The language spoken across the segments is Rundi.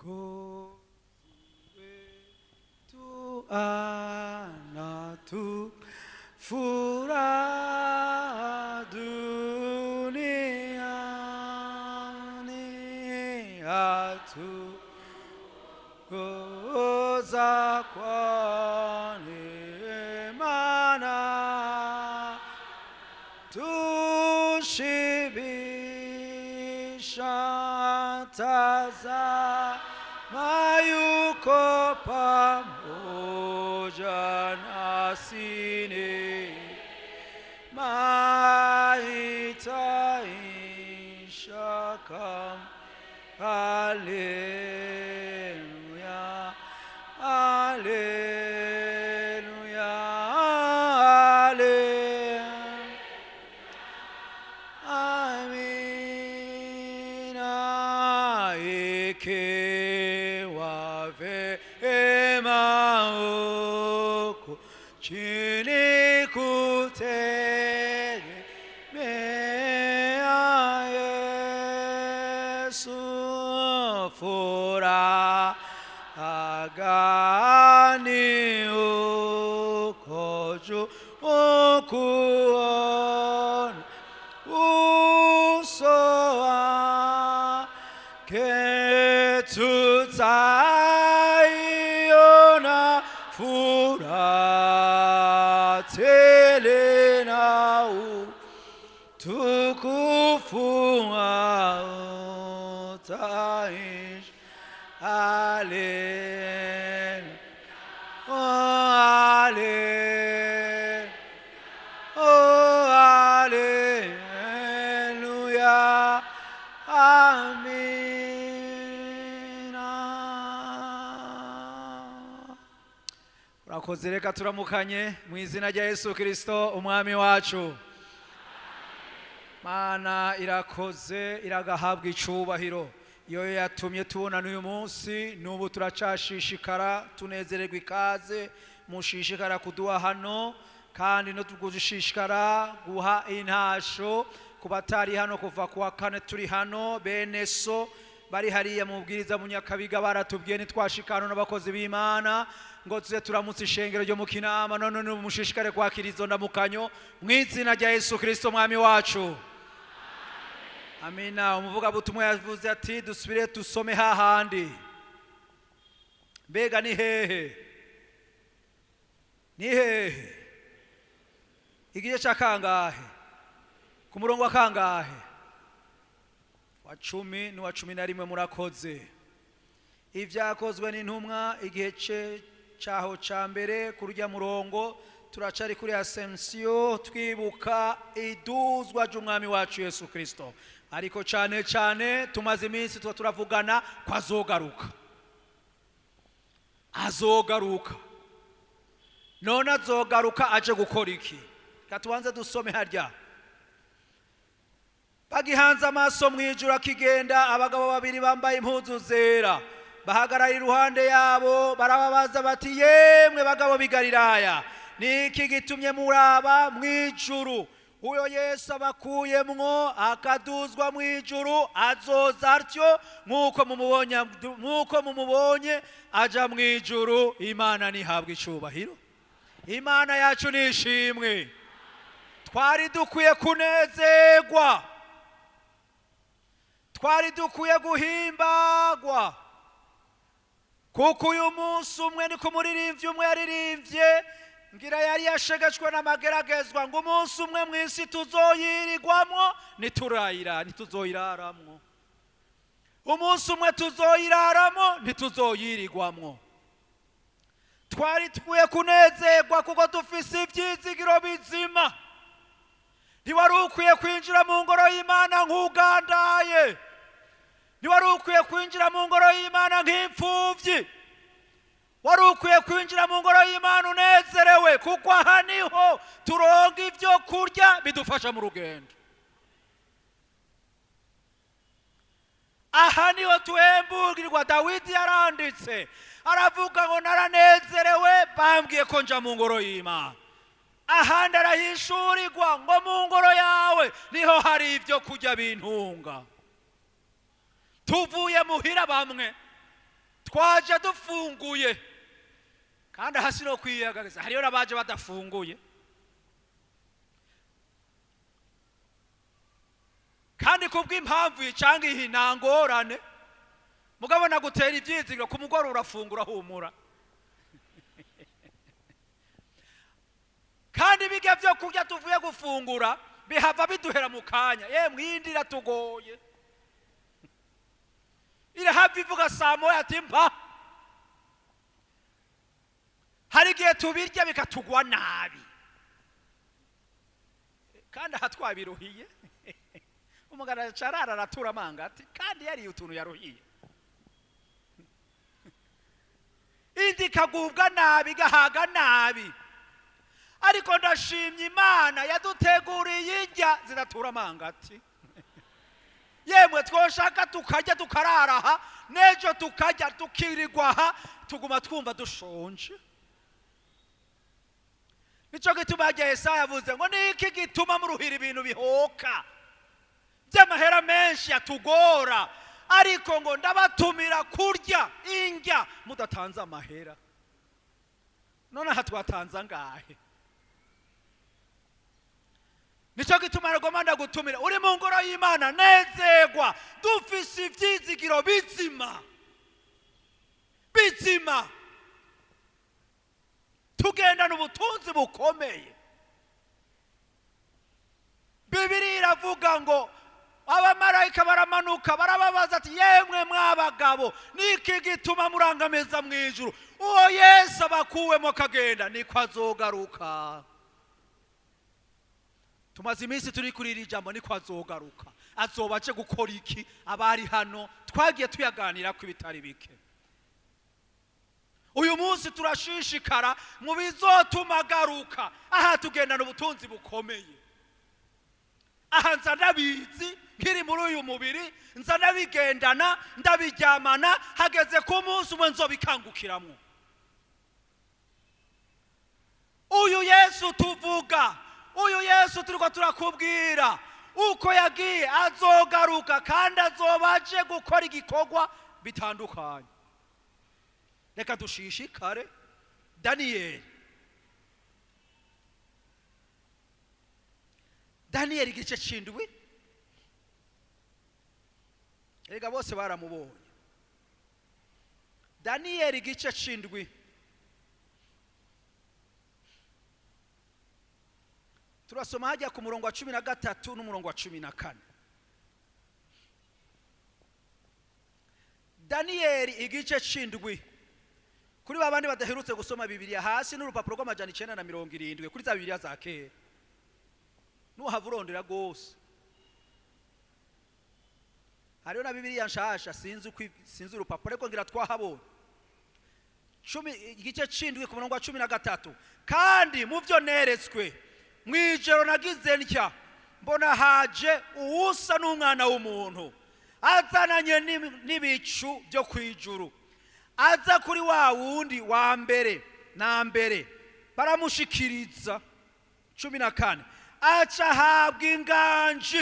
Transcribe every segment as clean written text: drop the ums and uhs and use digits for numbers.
Mwokozi wetu anatupa furaha duniani, atuongoza kwa neema na tushibisha. Tazama yuko pamoja nasi, neema itaisha kamwe. Haleluya, haleluya, haleluya. Amina, ikiwa vema huku chini kutegemea Yesu, furaha gani huko juu kuona uso wake, tutaiona furaha tele na utukufu hautaisha. Haleluya, oh, haleluya. Oh, haleluya. Amina. Urakoze, reka turamukanye mu izina rya Yesu Kristo umwami wacu. Mana irakoze, iragahabwa icubahiro, iyo yatumye tubona n'uyu munsi. N'ubu turacashishikara tunezererwa ikaze mushishikara kuduha hano, kandi no tugushishikara guha intasho ku batari hano. Kuva kuwa kane turi hano, bene so bari hariya mu bwiriza mu Nyakabiga baratubwiye nitwashika hano n'abakozi b'Imana ngo tuze turamutse ishengero ryo mu Kinama. None mushishikare kwakira izo ndamukanyo mu izina rya Yesu Kristo mwami wacu. Amina. Umuvugabutumwa yavuze ati dusubire dusome hahandi. Mbega ni hehe? Ni hehe? Igice cya kangahe? Ku murongo wa kangahe? Wa 10 n'uwa 11. Murakoze. Ibyakozwe n'Intumwa, igice cyaho cya mbere, kurya murongo. Turacari kuri Ascension, twibuka iduzwa ry'umwami wacu Yesu Kristo, ariko cyane cyane tumaze iminsi tuba turavugana ko azogaruka, azogaruka. None azogaruka aje gukora iki? Reka tubanze dusome harya. Bagihanze amaso mu ijuru akigenda, abagabo babiri bambaye impuzu zera bahagarara iruhande yabo, barababaza bati: "Yemwe bagabo b'i Galilaya, ni iki gitumye muraba mu ijuru? Uyo Yesu abakuyemwo akaduzwa mu ijuru azoza atyo nk'uko mumubonye aja mu ijuru." Imana ntihabwe icubahiro, Imana yacu nishimwe. Twari dukwiye kunezerwa, twari dukwiye guhimbagwa, kuko uyu munsi umwe, ni ku muririmbyi umwe yaririmbye, ngira yari yashegeshwe n'amageragezwa, ngo umunsi umwe mu isi tuzoyirirwamwo, niturayira ntituzoyiraramwo. Umunsi umwe tuzoyiraramo, ntituzoyirirwamwo. Twari dukwiye kunezerwa kuko dufise ibyizigiro bizima. Ntiwari ukwiye kwinjira mu ngoro y'Imana nk'ugandaye, ntiwari ukwiye kwinjira mu ngoro y'Imana nk'imfubyi, wari ukwiye kwinjira mu ngoro y'Imana unezerewe, kuko aha niho turonga ibyo kurya bidufasha mu rugendo, aha niho tuhemburirwa. Dawidi yaranditse aravuga ngo: "Naranezerewe bambwiye ko nja mu ngoro y'Imana." Ahandi arahishurirwa ngo: "Mu ngoro yawe niho hari ibyo kurya bintunga." Tuvuye muhira bamwe Twaje dufunguye, kandi hasi no kwiyagaza hariyo n'abaje badafunguye. Kandi kubw'impamvu icanga iyi nta ngorane, mugabo nagutera ibyizigiro ku mugoroba urafungura humura. Kandi bijya byo kurya tuvuye gufungura bihava biduhera mu kanya. Yemwe iyindi iratugoye, irahava ivuga saa moya ati mpa. Hari igihe tubirya bikatugwa nabi, kandi aha twabiruhiye. Umugabo araca aratura amanga ati kandi yariye utuntu yaruhiye. Indi ikagubwa nabi, igahaga nabi. Ariko ndashimye Imana yaduteguriye indya zidatura amangati. Yemwe twoshaka tukarya tukarara aha, n'ejo tukarya tukirirwa aha, tuguma twumva dushonje. Nicyo gituma yagiye Yesaya yavuze ngo niki gituma muruhira ibintu bihoka by'amahera menshi yatugora, ariko ngo ndabatumira kurya indya mudatanze amahera. None aha twatanze angahe? Nicyo gituma nagomba ndagutumira uri mu ngoro y'Imana, nezerwa, dufise ibyizigiro bizima bizima, tugendana ubutunzi bukomeye. Bibiliya iravuga ngo abamarayika baramanuka barababaza ati yemwe mwabagabo, niki gituma murangamiza mu ijuru? Uwo Yesu abakuwemo akagenda niko azogaruka. Tumaze iminsi turi kuri iri jambo, niko azogaruka. Azoba aje gukora iki? Abari hano twagiye tuyaganira ko ibitari bike. Uyu munsi turashishikara mu bizotuma agaruka. Aha tugendana ubutunzi bukomeye. Aha nza ndabizi nkiri muri uyu mubiri, nza ndabigendana, ndabiryamana, hageze ku munsi umwe nzobikangukiramo. Uyu Yesu tuvuga, uyu Yesu turiko turakubwira uko yagiye, azogaruka kandi azoba aje gukora igikorwa bitandukanye. Reka dushishikare. Daniyeli, Daniyeli igice c'indwi. Erega bose baramubonye. Daniyeli igice c'indwi, turasoma hajya ku murongo wa 13 n'umurongo wa 14. Daniyeli igice c'indwi, kuri ba bandi badaherutse gusoma Bibiliya, hasi n'urupapuro rw'amajana 970 kuri za Bibiliya za kera, nuhava urondera rwose. Hariho na Bibiliya nshasha, sinzi uko sinzi urupapuro, ariko ngira twahabonye. Igice c'indwi ku murongo wa 13. Kandi mu byo neretswe mu ijoro nagize ntya, mbona haje uwusa n'umwana w'umuntu, azananye n'ibicu byo ku ijuru, aza kuri wa wundi wa mbere na mbere, baramushikiriza. 14, aca ahabwa inganji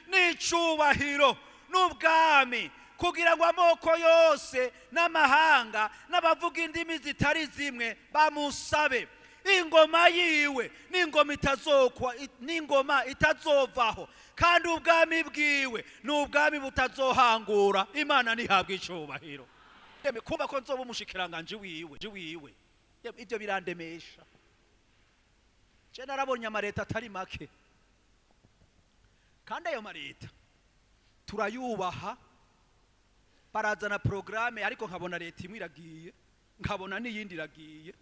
n'icubahiro n'ubwami, kugira ngo amoko yose n'amahanga n'abavuga indimi zitari zimwe bamusabe. Ingoma yiwe n'ingoma itazokwa, n'ingoma itazovaho, kandi ubwami bwiwe ni ubwami butazohangura. Imana ntihabwe icubahiro. Yemwe, kuba ko nzoba umushikiranganje wiwe, wiwe, yemwe, ibyo birandemesha. Je narabonye amareta atari make, kandi ayo mareta turayubaha, barazana programme, ariko nkabona leta imwe iragiye, nkabona n'iyindi iragiye,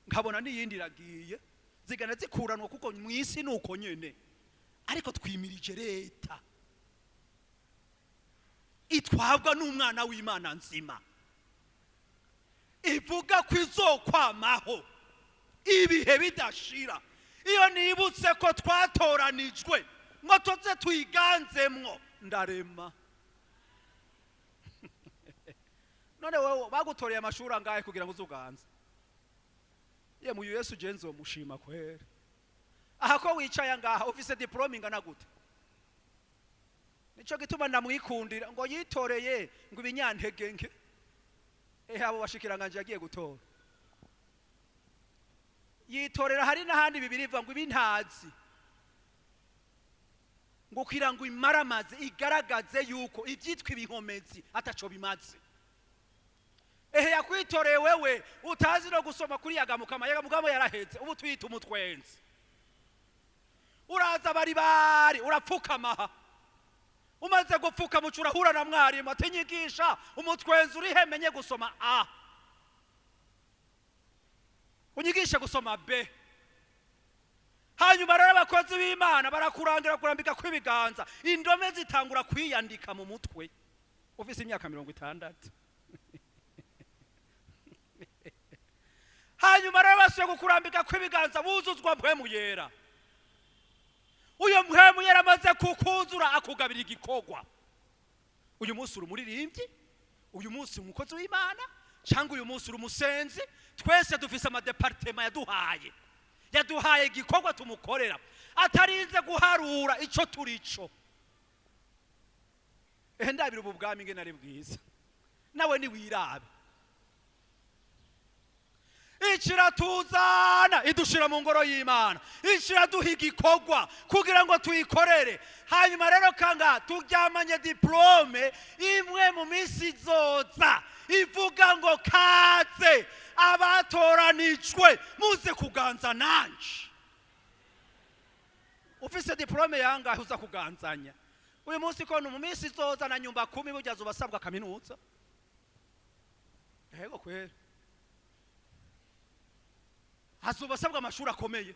nkabona n'iyindi iragiye, zigana zikuranwa, kuko mu isi ni uko nyene. Ariko twimirije leta itwabwa n'umwana w'Imana nzima, ivuga ko izokwamaho ibihe bidashira. Iyo nibutse ko twatoranijwe ngo tuze tuyiganzemwo, ndarema. None wowe bagutoreye amashuri angahe kugira ngo uzuganze? Ye mu Yesu je nzomushima kwera. Aha ko wicaye ngaha ufise diplome ingana gute? Nico gituma ndamwikundira ngo yitoreye ngo ibinyantege nke. Ehe, abo bashikiranganje yagiye gutora, yitorera. Hari n'ahandi bibiri ivuga ngo ibintazi, ngo kugira ngo imaramaze, igaragaze yuko ibyitwa ibihomezi ataco bimaze. Ehe, yakwitoreye wewe utazi no gusoma kuri yagamukama. Yagamukama yarahetse, ubu tuyita umutwenzi. Uraza, bari bari, urapfukama. Umaze gupfukama, uca urahura na mwarimu, ati: "Nyigisha umutwenzi urihe, menye gusoma A, unyigishe gusoma B." Hanyuma rero abakozi b'Imana barakurangira, kurambika kw'ibiganza, indome zitangura kwiyandika mu mutwe ufise imyaka 60. Hanyuma rero basuye kukurambika kw'ibiganza, buzuzwa Mpwemu Yera. Uyo Mpwemu Yera amaze kukuzura, akugabira igikorwa. Uyu munsi uri umuririmbyi, uyu munsi umukozi w'Imana, cyangwa uyu munsi uri umusenzi. Twese dufise ama départements yaduhaye. Yaduhaye igikorwa tumukorera, atarinze guharura ico turico. Ehe, ndabira ubu bwami ingene ari bwiza, nawe niwirabe. Ikiratuzana, idushira mu ngoro y'Imana, ikiraduha igikorwa kugira ngo tuyikorere. Hanyuma rero kanga turyamanye diplôme imwe mu minsi izoza ivuga ngo: "Kaze abatoranijwe, muze kuganza nanje." Ufise diplôme yangahe uza kuganzanya uyu munsi, ko mu minsi izoza na nyumba kumi burya zubasabwa kaminuza? Ego kwera, hazobasabwa amashuri akomeye.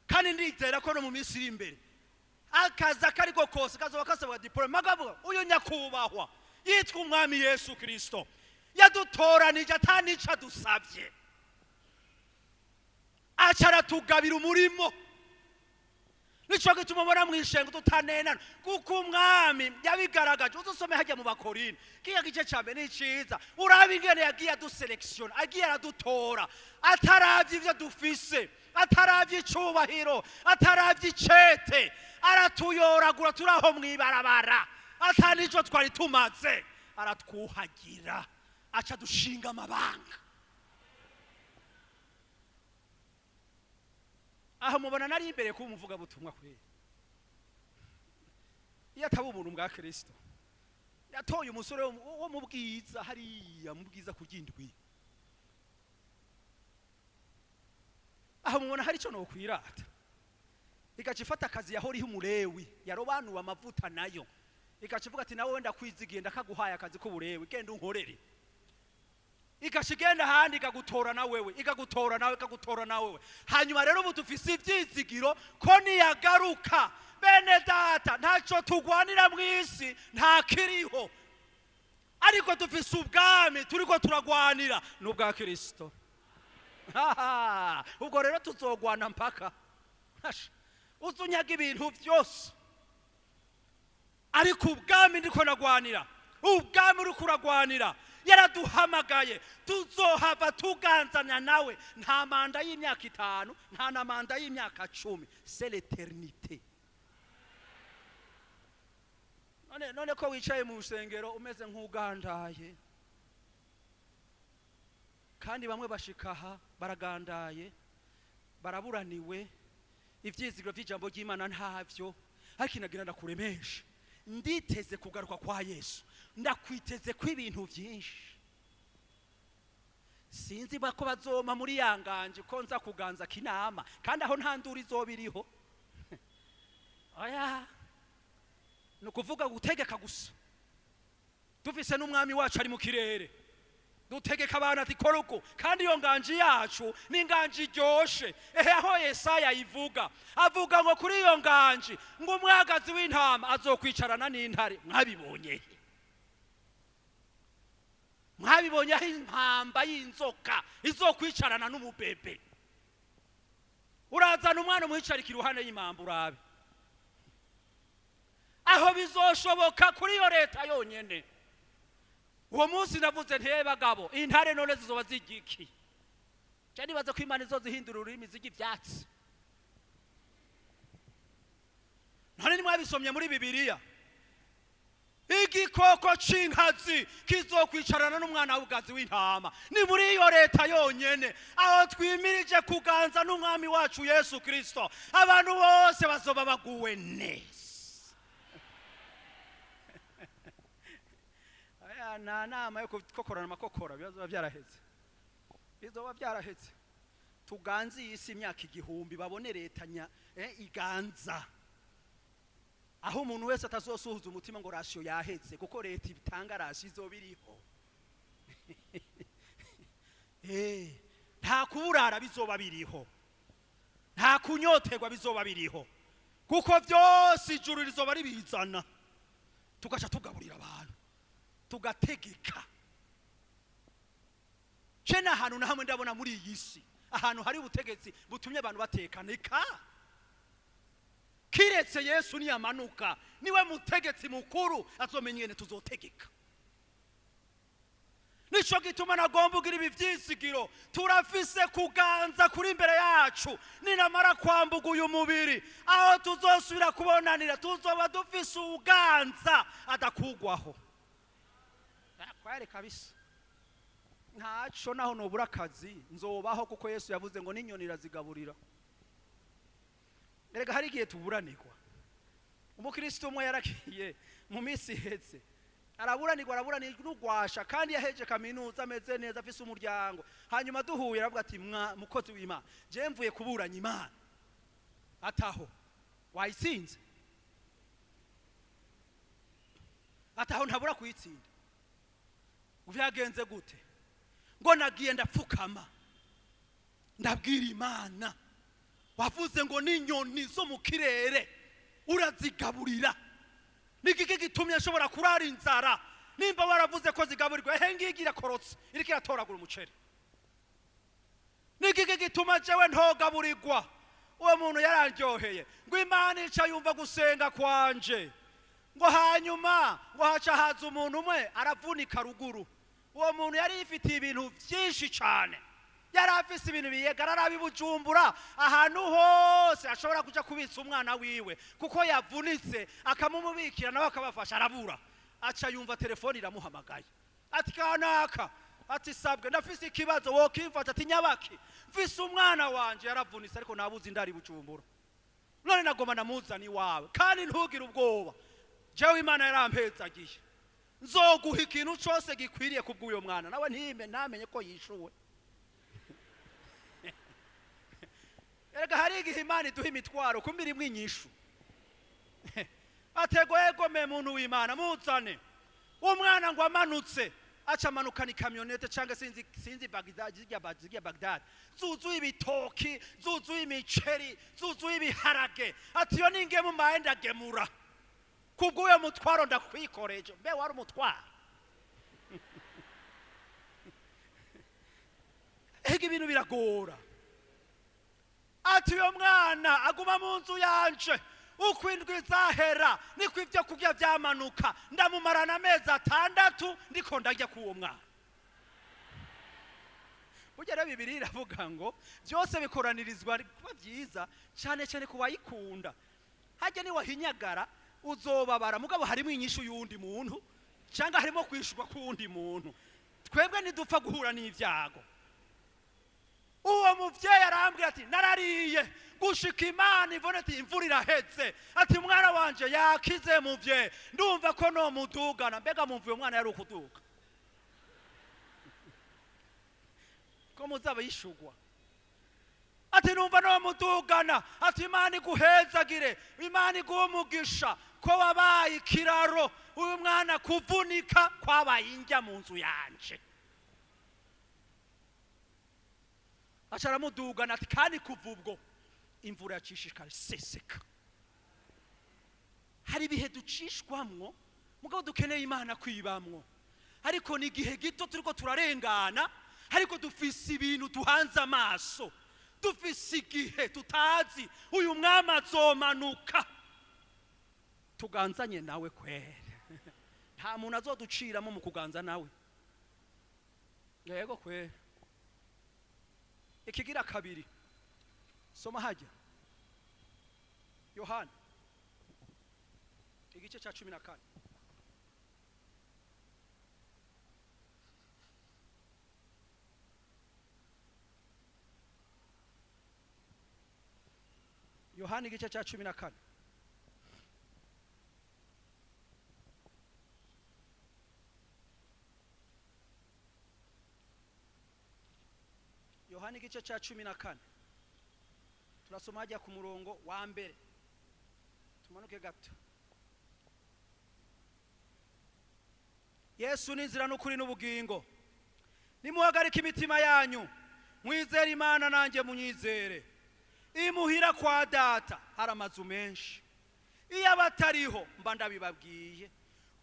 Kandi ndizera ko no mu minsi iri imbere akazi akariko kose kazoba kasabwa diplôme. Magavuga uyu nyakubahwa yitwa Umwami Yesu Kristo yadutoranije atanica adusabye, aca aratugabira umurimo. Nico gituma ubona mw'ishengo tutanenana, kuko Umwami yabigaragaje. Uzusome hajya mu Bakorino, kiya gice ca mbere ni ciza, urabe ingene yagiye adu sélectionna, agiye aradutora ataravye ivyo dufise, ataravye icubahiro, ataravye icete. Aratuyoragura turi aho mw'ibarabara, ata nico twari tumaze, aratwuhagira, aca dushinga amabanga. Aho mubona nari imbere kuba umuvugabutumwa kwera, iyo ataba ubuntu bwa Kristo. Yatoye umusore wo mu Bwiza, hariya mu Bwiza ku ry'indwi. Aho mubona hari icyo nokwirata? Igaca ifata akazi yahora iha umurewi yarobanuwe amavuta, nayo igaca ivuga ati: "Nawe wenda kwizigiye, ndakaguhaye akazi k'uburewi, genda unkorere." Igaca igenda ahandi, ikagutora na wewe, ikagutora nawe, ikagutora na wewe. Hanyuma rero ubu dufise ibyizigiro ko niyagaruka, bene data, ntacyo tugwanira mu isi, nta kiriho, ariko dufise ubwami turiko turagwanira, ni ubwa Kirisito. Ubwo rero tuzogwana mpaka. Hasha, uzunyaga ibintu byose, ariko ubwami ndiko nagwanira, ubwami uriko uragwanira, yaraduhamagaye, tuzohava tuganzanya nawe. Nta mandat y'imyaka 5, nta na mandat y'imyaka 10, c'est l'éternité. None ko wicaye mu rusengero umeze nk'ugandaye, kandi bamwe bashika aha baragandaye, baraburaniwe, ivyizigiro vy'ijambo ry'Imana ntavyo. Ariko inagira ndakuremesha, nditeze kugaruka kwa Yesu, ndakwiteze ko ibintu byinshi. Sinzi ko bazoma muri yanganje ko nza kuganza kinama, kandi aho nta nduru izoba iriho. Oya, ni ukuvuga gutegeka gusa. Dufise n'umwami wacu ari mu kirere, dutegeka abantu ati: "Kora uko." Kandi iyo nganji yacu ni inganji iryoshe. Ehe, aho Yesaya ivuga, avuga ngo kuri iyo nganji ngo umwagazi w'intama azokwicarana n'intare. Mwabibonye he? Mwabibonye aho impamba y'inzoka izokwicarana n'umubebe? Urazana umwana umwicarika iruhande y'impamba, urabe aho bizoshoboka kuri iyo leta yonyene. Uwo munsi navuze ntebe bagabo, intare none zizoba zigiki? Nca nibaza ko Imana izozihindura ururimi, zirya ivyatsi. None nimwabisomye muri Bibiliya? Igikoko c'inkazi kizokwicarana n'umwana w'ugazi w'intama. Ni muri iyo leta yonyene aho twimirije kuganza n'Umwami wacu Yesu Kristo, abantu bose bazoba baguwe neza. Aya nta nama yo gukokorana amakokora, bizoba byaraheze, bizoba byaraheze. Tuganze iyi si imyaka 1000, babone leta nya iganza, aho umuntu wese atazosuhuza umutima ngo ration yahetse, kuko leta itanga ration izoba iriho. Nta kuburara bizoba biriho, nta kunyoterwa bizoba biriho, kuko byose ijuru rizoba ribizana, tugaca tugaburira abantu, tugategeka. Ce n'ahantu na hamwe ndabona muri iyi si ahantu hari ubutegetsi butumye abantu batekana, eka kiretse Yesu niyamanuka, niwe mutegetsi mukuru azomenya ingene tuzotegeka. Nico gituma nagomba ugira ibi vyizigiro. Turafise kuganza kuri imbere yacu. Ninamara kwambuga uyu mubiri, aho tuzosubira kubonanira, tuzoba dufise ubuganza adakugwaho. Kwere kabisa, ntaco naho nobura akazi nzobaho, kuko Yesu yavuze ngo n'inyoni irazigaburira. Erega hari igihe tuburanirwa. Umukristo umwe yaragiye mu minsi ihetse, araburanirwa, araburanirwa n'ugwasha, kandi yaheje kaminuza, ameze neza, afise umuryango. Hanyuma duhuye aravuga ati: "Mwa mukozi w'Imana, je mvuye kuburanya Imana." Ataho wayitsinze? Ataho ntabura kuyitsinda. Vyagenze gute? Ngo nagiye ndapfukama, ndabwira Imana: "Wavuze ngo n'inyoni zo mu kirere urazigaburira, nigiki gitumye nshobora kurara inzara? Nimba waravuze ko zigaburirwa, ehe ngigi irakorotse, iriko iratoragura umuceri, nigiki gituma jewe ntogaburirwa?" Uwo muntu yararyoheye. Ngo Imana ica yumva gusenga kwanje. Ngo hanyuma ngo haca haza umuntu umwe aravunika ruguru. Uwo muntu yari yifitiye ibintu byinshi cyane, yari afise ibintu biyegara, arabi Bujumbura ahantu hose ashobora kuja kubitsa umwana wiwe kuko yavunitse, akamumubikira nawe akabafasha, arabura. Aca yumva telefone iramuhamagaye, ati: "Kanaka." Ati: "Sabwe, ndafise ikibazo, wokimfata?" Ati: "Nyabaki?" "Mfise umwana wanje yaravunitse, ariko nabuze indari Bujumbura, none nagoma namuzana iwawe. Kandi ntugire ubwoba, jewe Imana yarampezagiye, nzoguha ikintu cose gikwiriye kubw'uyo mwana." Nawe ntime ntamenye ko yishuwe. Erega hari igihe Imana iduha imitwaro kumbe irimwo inyishu. Atego egome muntu w'Imana, muzane umwana. Ngo amanutse, aca amanukana ikamyonete cyangwa sinzi sinzi Bagdad, zirya Bagdad zuzuye ibitoki, zuzuye imiceri, zuzuye ibiharage. Ati: "Iyo ningemu maye ndagemura kubw'uyo mutwaro ndakwikoreje." Mbe wari umutwaro? Ega ibintu biragora. Ati: "Uyo mwana aguma mu nzu yanje, uko indwi zahera niko ibyo kurya byamanuka, ndamumarana amezi 6 ndiko ndarya k'uwo mwana." Burya rero Bibiliya iravuga ngo byose bikoranirizwa kuba byiza cyane cyane ku bayikunda. Hajya niwahinyagara uzobabara, mugabo harimo inyishu y'uwundi muntu cyangwa harimo kwishurwa k'uwundi muntu. Twebwe ntidupfa guhura n'ibyago. Uwo muvyeyi arambwira ati: "Narariye gushika Imana ivone ati imvura irahetse." Ati: "Umwana wanje yakize, muvye, ndumva ko no mudugana." Mbega mumva uyo mwana yari ukuduga ko muzaba yishugwa? Ati: "Numva no mudugana." Ati: "Imana iguhezagire, Imana iguhe umugisha ko wabaye ikiraro, uyu mwana kuvunika kwabaye indya mu nzu yanje." Aca aramudugana. Ati: "Kandi kuva ubwo imvura yacishishikara iseseka." Hari ibihe ducishwamwo, mugabo dukeneye Imana kwibamwo, ariko ni igihe gito turiko turarengana, ariko dufise ibintu duhanze amaso, dufise igihe tutazi. Uyu mwami azomanuka tuganzanye nawe kwere, nta muntu azoduciramo mu kuganza nawe. Yego kwere. Ikigira kabiri, soma hajya Yohana igice cya 14. Yohana igice cya 14. Yohana igice cya 14, turasoma hajya ku murongo wa mbere, tumanuke gato. Yesu ni inzira n'ukuri n'ubugingo. Nimuhagarike imitima yanyu, mwizere Imana, nanjye munyizere. Imuhira kwa Data hari amazu menshi, iyo abatariho mba ndabibabwiye,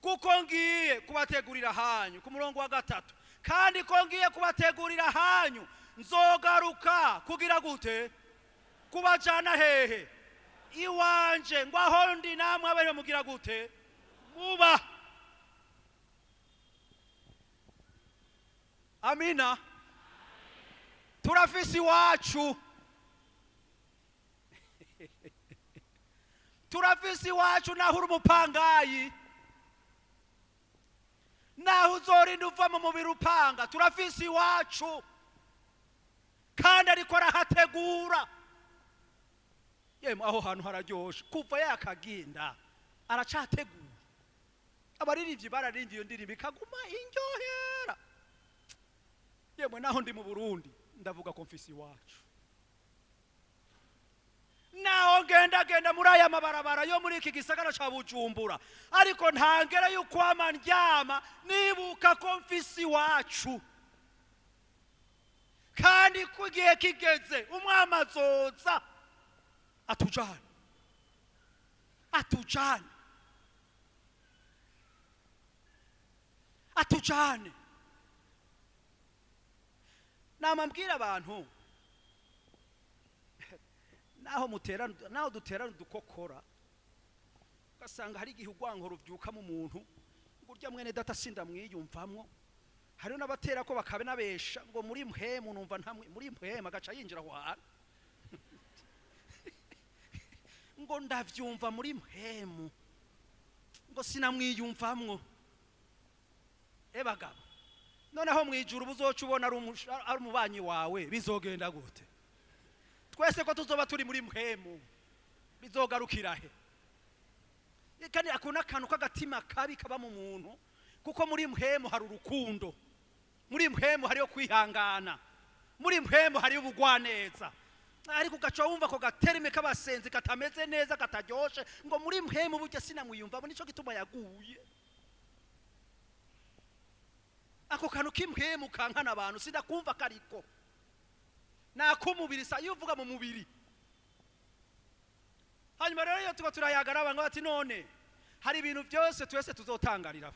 kuko ngiye kubategurira hanyu. Ku murongo wa gatatu: kandi ko ngiye kubategurira hanyu, nzogaruka kugira gute? Kubajana hehe? Iwanje, ngo aho ndi namwe abe mugira gute? Muba. Amina. Turafise iwacu, turafise iwacu. Naho uri umupangayi, naho uzorinda uva mu mubiri upanga, turafise iwacu, kandi ariko arahategura. Yemwe, aho hantu hararyoshe. Kuva yakaginda aracategura. Abaririmbyi bararimbye iyo ndirimbo ikaguma indyohera. Yemwe, naho ndi mu Burundi, ndavuga ko mfise iwacu. Naho ngendagenda muri aya mabarabara yo muri iki gisagara ca Bujumbura, ariko ntangera y'ukwama ndyama nibuka ko mfise iwacu, kandi ko igihe kigeze umwami azoza atujane, atujane, atujane. Nama mbwira abantu, naho mutera, naho duterana udukokora, ugasanga hari igihe urwango ruvyuka mu muntu, ngo urya mwene data sindamwiyumvamwo. Hariho n'abatera ko bakabenabesha ngo muri mpwemu numva ntamwe muri mpwemu, agaca yinjira aho hantu ngo ndavyumva muri mpwemu, ngo sinamwiyumvamwo. Ebagabo, noneho mwijuru buzoca ubona ari umubanyi wawe, bizogenda gute? Twese ko tuzoba turi muri mpwemu, bizogarukira he? Kandi ako n'akantu k'agatima kabi kaba mu muntu, kuko muri mpwemu hari urukundo, muri mpwemu hariyo kwihangana, muri mpwemu hariyo ubugwaneza. Ariko ugaca wumva ko gaterime k'abasenzi katameze neza, kataryoshe, ngo muri mpwemu burya sinamwiyumvamo, nico gituma yaguye. Ako kantu k'impwemu kankana abantu, sindakumva kariko nakumubiri sa iyo uvuga mu mubiri. Hanyuma rero iyo tuba turayagara, abantu bati: none hari ibintu byose twese tuzotangarira.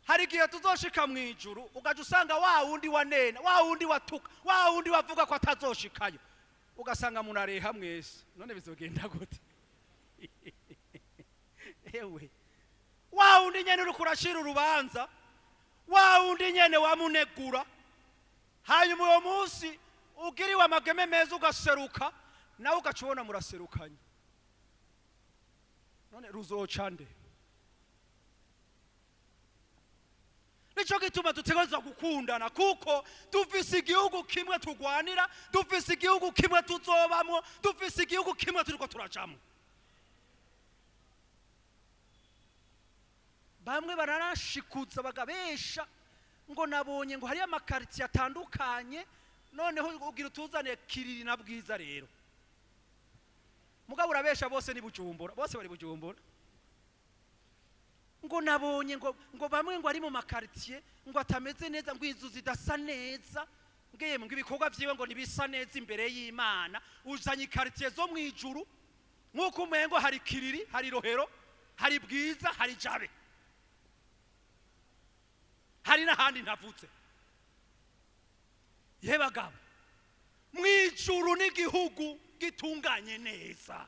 Hari igihe tuzoshika mu ijuru, ugaca usanga wa wundi wanena, wa wundi watuka, wa wundi wavuga ko atazoshikayo, ugasanga munareha mwese. None bizogenda gute? Ewe, wa wundi nyene uriko uracira urubanza, wa wundi nyene wamunegura, hanyuma uwo munsi ugiriwe amageme meza ugaseruka, nawe ugaca ubona muraserukanye. None ruzoca nde? Nico gituma dutegerezwa gukundana, kuko dufise igihugu kimwe tugwanira, dufise igihugu kimwe tuzobamwo, dufise igihugu kimwe turiko turajamwo. Bamwe bararashikuza bagabesha ngo nabonye ngo hariyo amakaritsiye atandukanye. Noneho ugira utuzane Kiriri na Bwiza rero, mugabo urabesha, bose ni Bujumbura, bose bari Bujumbura. Ngo nabonye ngo bamwe ngo ari mu makaritsiye ngo atameze neza, ngo inzu zidasa neza, ngiye ngo ibikorwa vyiwe ngo ntibisa neza imbere y'Imana. Uzanye ikaritsiye zo mu ijuru nk'uko umengo hari Kiriri, hari Rohero, hari Bwiza, hari Jabe, hari n'ahandi ntavutse. Ye bagabo, mu ijuru n'igihugu gitunganye neza,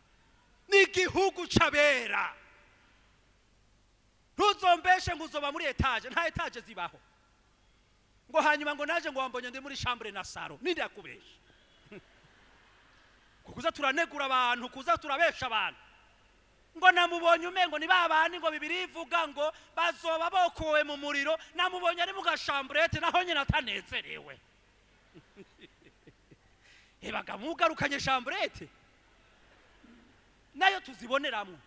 n'igihugu c'abera. Ntuzombeshe ngo uzoba muri étage, nta étage zibaho. Ngo hanyuma ngo naje ngo wambonye ndi muri chambre na salon, ninde yakubesha? Kuza turanegura abantu, kuza turabesha abantu, ngo namubonye umengo ni babandi ngo Bibiri ivuga ngo bazoba bokowe mu muriro, namubonye ari mu gachambrette, naho nyine atanezerewe. Ebaga, mugarukanye chambrette. tuziboneramo.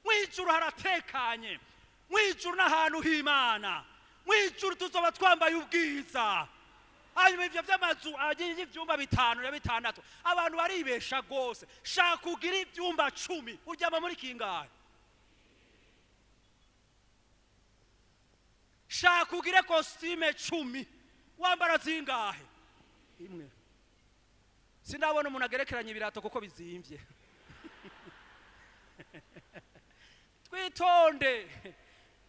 Mu ijuru haratekanye, mu ijuru n'ahantu h'Imana, mu ijuru tuzoba twambaye ubwiza. Hanyuma ivyo vy'amazu y'ivyumba bitanu na bitandatu, abantu baribesha rwose. Shaka ugira ivyumba 10, uryama muri kingahe? Shaka ugire costume 10, wambara zingahe? Imwe. Sindabona umuntu agerekeranya ibirato kuko bizimvye. Twitonde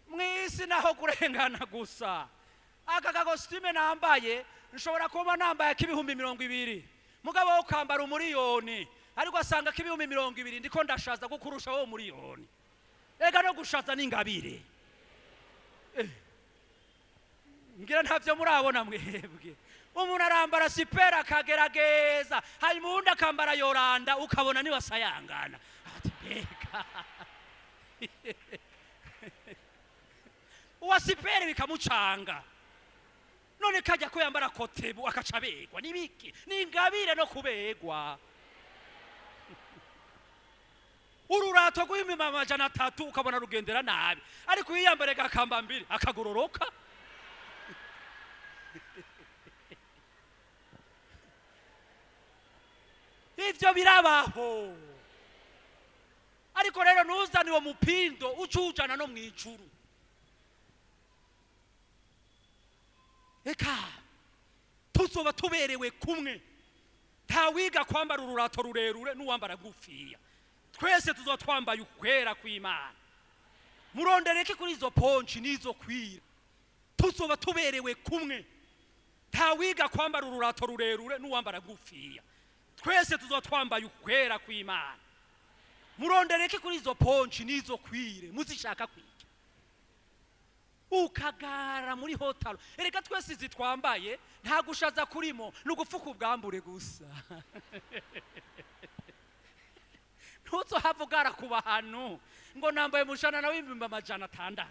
mwisi naho kurengana gusa. Aka kagositime nambaye nshobora kuba nambaye k'ibihumbi 20, mugabo wo ukambara 1,000,000, ariko asanga k'ibihumbi 20 ndiko ndashaza kukurusha wowe 1,000,000. Ega no gushaza n'ingabire. Ngira ntavyo murabona mwebwe. Umuntu arambara sipera akagerageza, hanyuma uwundi akambara yoranda, ukabona niwe asayangana. Ati mbega uwa sipere bikamucanga, none kajya ko yambara kotebu akaca abegwa nibiki? Ni ingabire no kubegwa. Ururato rw'ibihumbi 300 ukabona rugendera nabi, ariko iyo yambare gakamba mbiri akagororoka. Ivyo birabaho. Ariko rero ntuzane uwo mupindo ucujana no mwijuru. Eka tuzoba tuberewe kumwe. Ntawiga kwambara ururato rurerure n'uwambara gufiya. Twese tuzoba twambaye ukwera kw'Imana. Murondereke kuri izo ponci n'izo kwira. Tuzoba tuberewe kumwe. Ntawiga kwambara ururato rurerure n'uwambara gufiya. Twese tuzoba twambaye ukwera kw'Imana. Murondereke kuri izo ponci n'izo kwire muzishaka kwike. Ukagara muri hotalo. Erega twese izi twambaye nta gushaza kurimo, ni ugufuka ubwambure gusa. Ntuzohava ku bantu ngo nambaye umushanana w'ibihumbi 600.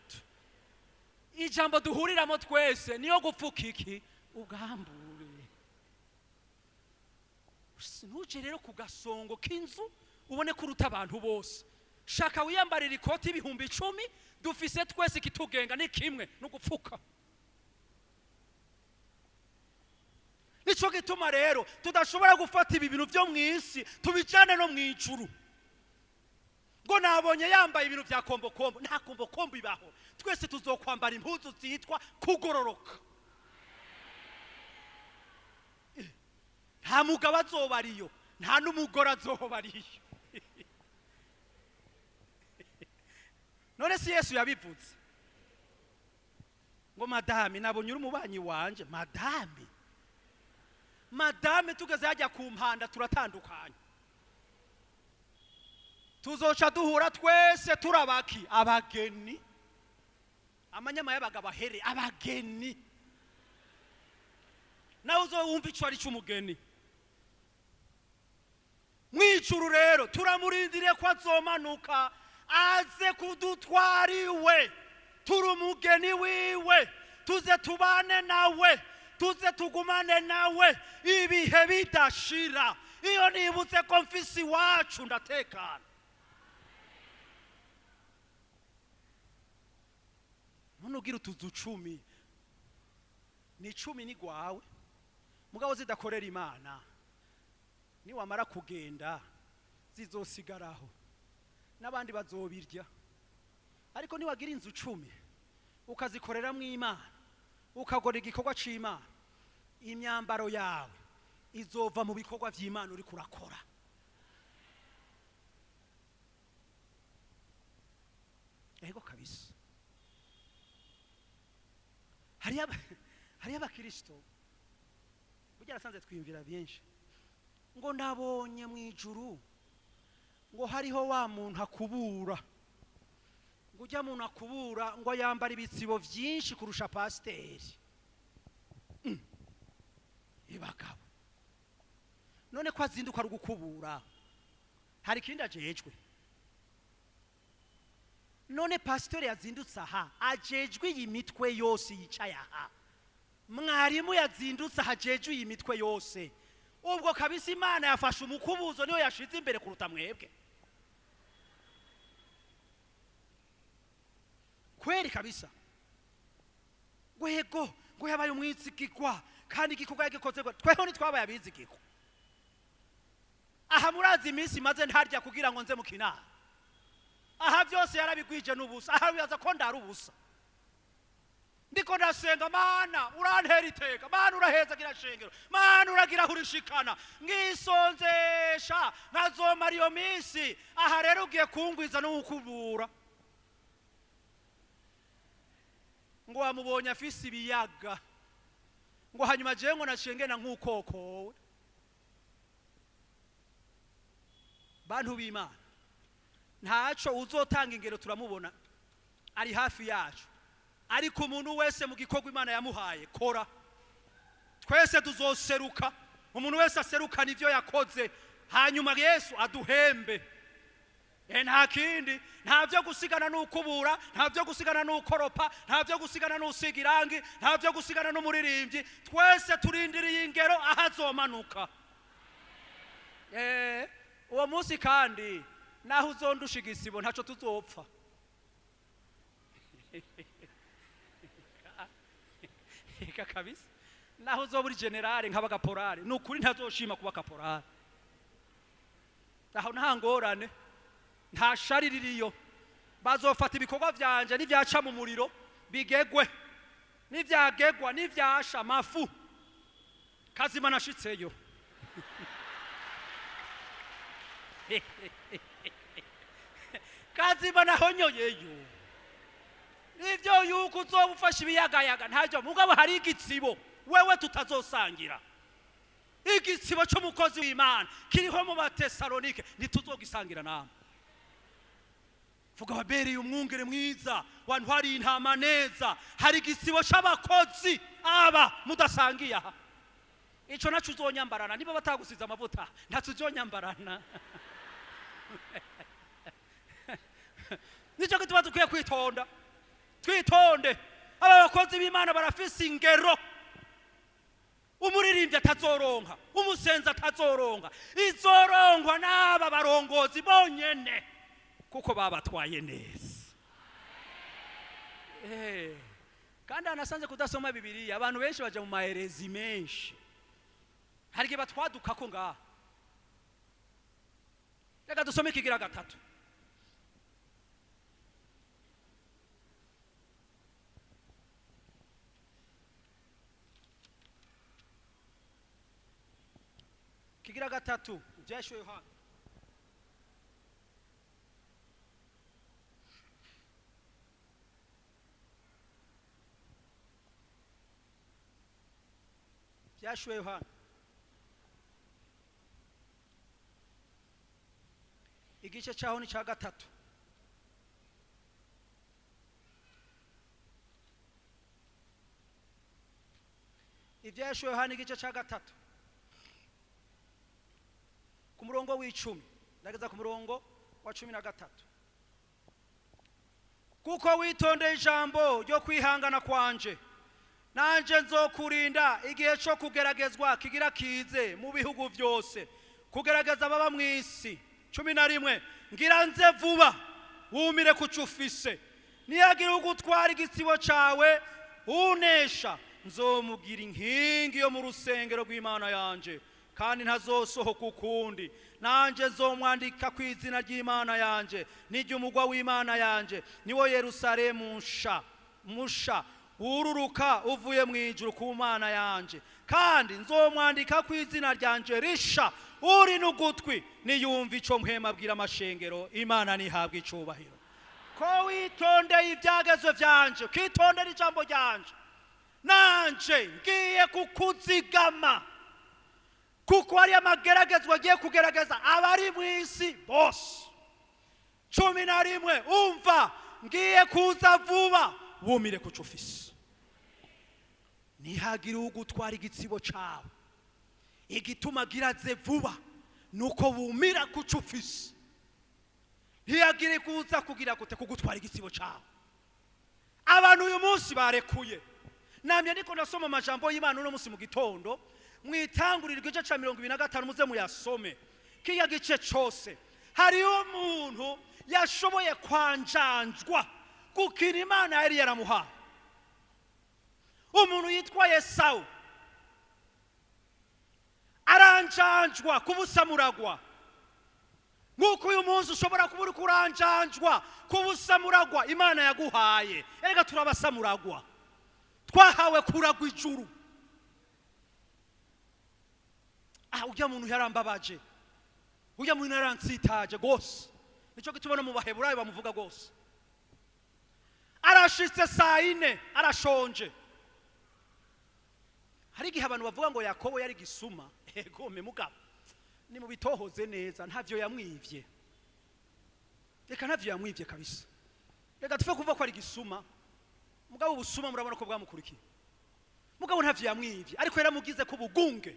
Ijambo duhuriramo twese niyo gupfuka iki? Ubwambure. Ntuje rero ku gasongo k'inzu ubone ko uruta abantu bose. Shaka wiyambarira ikoti ibihumbi 10, dufise twese ikitugenga ni kimwe no gupfuka. Nico gituma rero tudashobora gufata ibi bintu byo mu isi tubijane no mu ijuru. Ngo nabonye yambaye ibintu bya kombokombo, nta kombokombo ibaho. Twese tuzokwambara impuzu zitwa kugororoka. Nta mugabo azoba ariyo, nta n'umugore azoba ariyo. None si Yesu yabivuze ngo madame nabonye uri umubanyi wanje, madame madame, tugeze hajya ku mpanda turatandukanye, tuzoca duhura twese turabaki abageni, amanyama y'abagabo ahere abageni. Nawe uzowumva ico ari c'umugeni. Mwijuru rero turamurindiriye ko azomanuka aze kudutwara iwe, turi umugeni wiwe, tuze tubane nawe, tuze tugumane nawe ibihe bidashira. Iyo nibutse ko mfise iwacu ndatekana. None ugira utuzu 10, ni 10 ni gwawe, mugabo zidakorera Imana, niwamara kugenda zizosigaraho n'abandi bazobirya. Ariko niwagira inzu 10 ukazikoreramwo Imana, ukagora igikorwa c'Imana, imyambaro yawe izova mu bikorwa vy'Imana uri kurakora. Ego kabisa. Hariyo abakristo burya nasanze twiyumvira byinshi, ngo nabonye mu ijuru ngo hariho wa muntu akubura, ngo ujya muntu akubura ngo yambara ibitsibo byinshi kurusha pasiteri. Ibagabo none ko azinduka ari gukubura, hari ikindi ajejwe? None pasiteri yazindutse aha ajejwe iyi mitwe yose yicaye aha, mwarimu yazindutse aha ajejwe iyi mitwe yose, Ubwo kabisa Imana yafashe umukubuzo, niyo yashize imbere kuruta mwebwe kweri kabisa. Gwego ngo yabaye umwizigirwa, kandi igikorwa yagikoze. Tweho ntitwabaye abizigirwa. Aha murazi iminsi maze ntarya kugira ngo nze mu kinama. Aha byose yarabigwije n'ubusa. Aha bibaza ko ndari ubusa. Ndiko ndasenga: "Mana, urantera iteka, Mana, uraheza gira shengero, Mana, uragira aho urishikana." Ngisonzesha nkazomara iyo minsi. Aha rero ugiye kungwiza n'ukubura ngo wamubonye afise ibiyaga, ngo hanyuma jewe ngo naciye ngenda nk'ukokowe. Bantu b'Imana, ntaco uzotanga ingero, turamubona ari hafi yacu. Ariko umuntu wese mu gikorwa Imana yamuhaye kora, twese tuzoseruka. Umuntu wese aserukana ivyo yakoze, hanyuma Yesu aduhembe. Nta kindi, nta byo gusigana n'ukubura, nta byo gusigana n'ukoropa, nta byo gusigana n'usiga irangi, nta byo gusigana n'umuririmbyi. Twese turindiriye ingero aho azomanuka. Uwo munsi kandi naho uzondusha igisibo, ntaco tuzopfa. Eka kabisa, naho uzoba uri général nk'aba caporal, ni ukuri ntazoshima kuba caporal. Aho nta ngorane, nta shari ririyo. Bazofata ibikorwa vyanje, n'ivyaca mu muriro bigegwe, n'ivyagegwa, n'ivyasha amafu kazima nashitseyo. Kazima nahonyoyeyo. Nivyo yuko uzoba ufashe ibiyagayaga, ntacyo. Mugabo hari igitsibo wewe tutazosangira, igitsibo cy'umukozi w'Imana kiriho mu Batesalonike, ntituzogisangira namwe. Vuga: "Wabereye umwungere mwiza, wantwariye intama neza." Hari igisibo c'abakozi aba mudasangiye aha, ico naco uzonyambarana. Niba batagusize amavuta, ntaco uzonyambarana. Nicyo gituma dukwiye kwitonda, twitonde. Aba bakozi b'Imana barafise ingero umuririmbyi atazoronka, umusenzi atazoronka, izorongwa n'aba barongozi bonyene kuko babatwaye neza. Kandi hanasanze kudasoma Bibiliya, abantu benshi baja mu maherezi menshi, hari igihe batwadukako ngaha. Reka dusome ikigira gatatu. Kigira gatatu, Ibyahishwe Yohana. Ibyahishwe Yohana, igice cyaho ni cya gatatu. Ibyahishwe Yohana, igice cya gatatu, ku murongo w'10 ndageza ku murongo wa 13. Kuko witondeye ijambo ryo kwihangana kwanje, nanje nzokurinda igihe cyo kugeragezwa kigira kize mu bihugu byose, kugerageza baba mu isi. 11: ngira nze vuba, wumire ku cyo ufise, niyagira ugutwara igitsibo cawe. Unesha nzomugira inkingi yo mu rusengero rw'Imana yanje, kandi ntazosohoka ukundi. Nanjye nzomwandika ku izina ry'Imana yanje n'iry'umugwa w'Imana yanje, niwo Yerusalemu nsha musha wururuka uvuye mu ijuru ku Mana yanje, kandi nzomwandika ku izina ryanje risha. Uri n'ugutwi niyumva ico Mpwemu abwira amashengero. Imana nihabwa icubahiro. Ko witondeye ibyagezwe vyanje, ukitondera ijambo ryanje, nanje ngiye kukuzigama, kuko hari amageragezwa agiye kugerageza abari mu isi bose. 11: umva, ngiye kuza vuba, wumire ku cyo ufise, ntihagire ugutwara igitsibo cawe. Igituma agira vuba nuko wumira ku cyo ufise, ntiyagire kuza kugira gute kugutwara igitsibo cawe. Abantu uyu munsi barekuye. Namye ndiko ndasoma amajambo y'Imana uno munsi mu gitondo. Mwitangurira igice cya 25, muze muyasome kiriya gice cyose. Hariho umuntu yashoboye kwanjanjwa gukina Imana yari yaramuhaye, umuntu yitwa Yesawu aranjanjwa kubusamuragwa, nk'uko uyu munsi ushobora kuba uri kuranjanjwa kubusamuragwa Imana yaguhaye. Erega turabasamuragwa, twahawe kuragwa ijuru. Ah, ujya muntu yarambabaje, ujya muntu yaransitaje rwose. Nicyo gituma no mu Baheburayo bamuvuga rwose. Arashitse saa 4, arashonje. Hari igihe abantu bavuga ngo Yakobo yari gisuma. Egome mugabo, ni mu bitohoze neza, ntavyo yamwivye. Reka, ntavyo yamwivye kabisa. Reka tuve kuvuga ko ari gisuma. Mugabo ubusuma murabona ko bwamukurikiye. Mugabo ntavyo yamwivye, ariko yaramugize ku bugunge.